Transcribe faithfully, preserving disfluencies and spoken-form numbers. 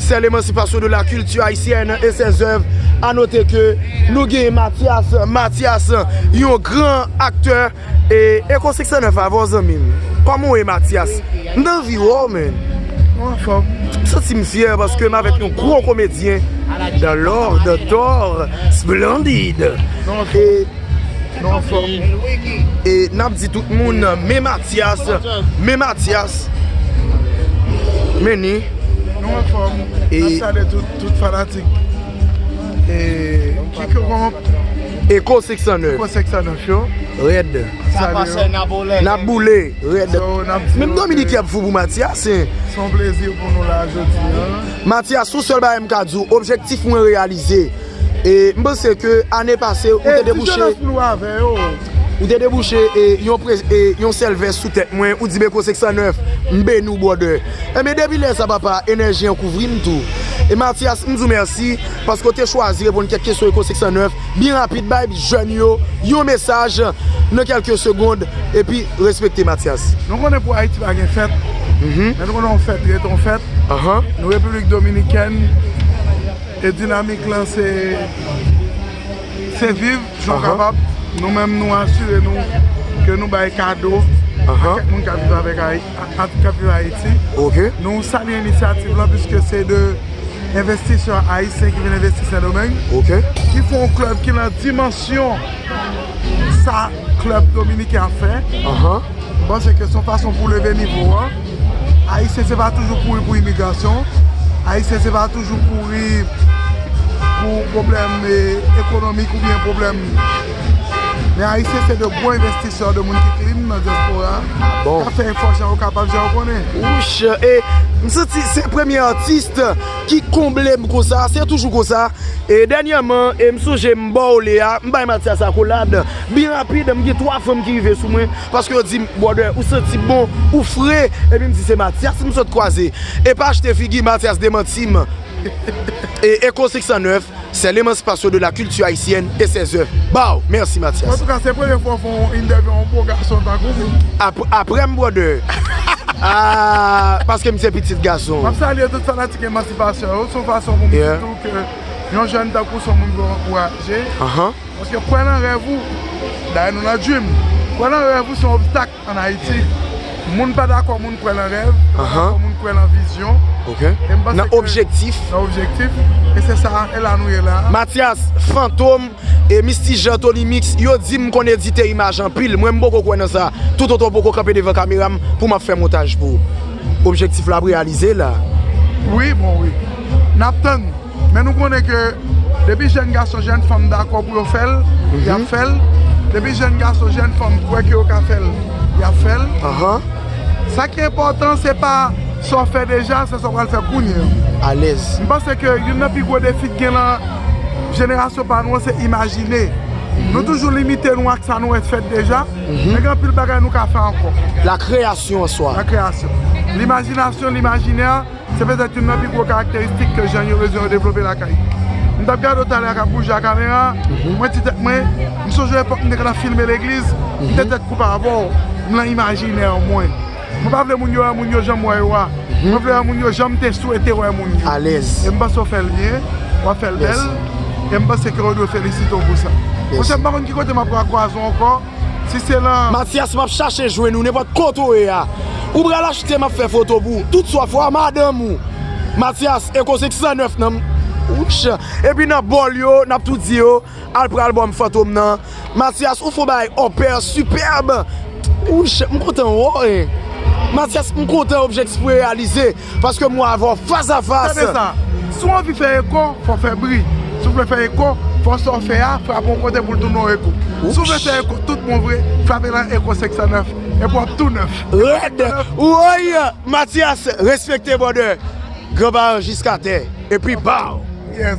C'est l'émancipation de la culture haïtienne et ses œuvres. A note ke nou gen Mathias, Mathias, yon gran aktè. E, Eko senk san nèf avè w, zanmi m. Kòman w ye, Mathias? M t anvi wè w, man. Mwen anfòm. M santi m fyè paske m avèk yon gwo komedyen. The Lord, the Thor, Splendid. E, e n ap di tout moun, men Mathias, men Mathias. Men ni. Nou anfòm. E n ap salye tout, tout fanatik. E, Kikonk. Eko senk san nèf. Eko senk san nèf yo. Rèd. Salye yo. N ap boule. Rèd. So, n ap di Men yo Dominiken ke ap fou pou Mathias, hein. Se yon plezi pou nou la jodi a. Mathias, yon sèl bagay m ka di w, objektif mwen reyalize. E m panse ke ane pase, ou te debouche. Ou te debouche e, yon, pre- e, yon sèl vès sou tèt mwen, ou di m Eko senk san nèf, m beni w, brother. Ebyen, depi lè sa, papa, enèji an kouvri m tou. E Mathias, m di w mèsi, paske w te chwazi reponn kèk kesyon Eko senk san nèf, byen rapid, bay jèn yo yon mesaj nan kèlke segond, epi respekte Mathias. Nou konnen pou Ayiti pa gen fèt, men nou konnen yon fèt rete yon fèt. Nou Repiblik Dominikèn, e dinamik lan se, se viv jan w kapab. Nou menm nou asire nou ke nou bay kado a kèk moun k ap viv avèk Ayi- a- a- k ap viv Ayiti. Nou salye inisyativ lan, piske se de envestisè ayisyen ki vin envesti Sendomeng, ki fè yon klèb ki nan dimansyon sa klèb dominiken ap fè. M panse ke se yon fason pou leve nivo a. Ayisyen se pa toujou kouri pou imigrasyon. Ayisyen se pa toujou kouri pou pwoblèm, e, ekonomik oubyen pwoblèm. Men Ayisyen se de gwo envestisè, de moun ki clean nan dyaspora a, k ap fè efò jan yo kapab, jan yo konnen. Wouch, e m santi se premye atis ki konble m konsa, se toujou konsa. E dènyèman, e m sonje m ba w le a, m bay Mathias akolad. Byen rapid, m gen twa fanm ki rive sou mwen, paske yo di m, brother, ou santi bon, ou fre, epi m di se Mathias m sot kwaze. E pa achte figi, Mathias demanti m. E Eko senk san nèf, c'est l'émancipation de la culture haïtienne et ses œuvres. Bow! Mèsi, Mathias. Antouka, se premye fwa w fè yon entèvyou a yon bo gason tankou m. Ap- Apre m, brother. Ah, paske m se pitit gason. M ap salye tout fanatik Emansipasyon yo. Se yon fason pou m di tou ke yon jèn tankou w se yon moun pou yo ankouraje. Paske kwè nan rèv ou, dayè nou nan dream. Kwè nan rèv ou se yon obstak ann Ayiti. Moun pa dakò moun kwè nan rèv, yo pa dakò moun kwè nan vizyon. E m panse ke nan objektif. Nan objektif. E se sa, e la nou ye la. Mathias, Fantom, e Misty Jean, Tony Mix, yo di m konn edite imaj anpil. Mwen, m poko kwè nan sa. Toutotan w poko kanpe devan kamera m pou m ap fè montaj pou ou. Objektif la ap reyalize la. Wi, bon, wi. N ap tann. Men nou konnen ke depi jèn gason, jèn fanm dakò pou yo fè l, y ap fè l. Depi jèn gason, jèn fanm kwè ke yo ka fè l, y ap fè l. Sa ki enpòtan, se pa sa w fè deja, se sa w pral fè kounye a. Alèz. M panse ke youn nan pi gwo defi k gen nan jenerasyon pa nou an, se imajine. Nou toujou limite nou ak sa nou wè fèt deja, men gen anpil bagay nou ka fè ankò. La création en soi. La création. Limajinasyon, limajinè, se petèt youn nan pi gwo karakteristik ke jèn yo bezwen yo devlope lakay. M t ap gade w talè a k ap bouje a kamera, mwen di tèt mwen, m sonje epòk m te konn ap filme legliz, m te tèt koupe avè w, m nan imajinè mwen. Mwen pa vle moun yo wè moun yo jan m wè yo a. Mwen vle wè moun yo jan m te swete wè moun yo. Alèz. E m panse w fè l byen, w ap fè l bèl, e m panse ke yo dwe felisite w pou sa. Monchè, m pa konn ki kote m ap ka kwaze w ankò. Si se lan. Mathias, m ap chache jwenn ou nenpòt kote w ye a. Ou pral achte, m ap fè foto pou ou. Tout sa w fè a, madanm ou. Mathias, Eko senk san nèf nan m. Wouch. Epi nan bòl yo, n ap tou di yo, al pran albòm Fantom nan. Mathias, ou fè yon bagay opè, sipèb. Wouch, m kontan wè w, hein. Mathias, m kontan objektif ou reyalize. Paske m wè avè w fas a fas. Tande sa. Si w anvi fè eko, fò w fè bri. Si w vle fè eko, fò sa w fè a frape yon kote pou l tounen yon eko. Si w vle fè eko tout bon vre, frape nan Eko senk san nèf, epi w ap tou nèf. Rèd. Woy! Mathias, respekte, brother. Granparan jiskatè. Epi, bow! Yes.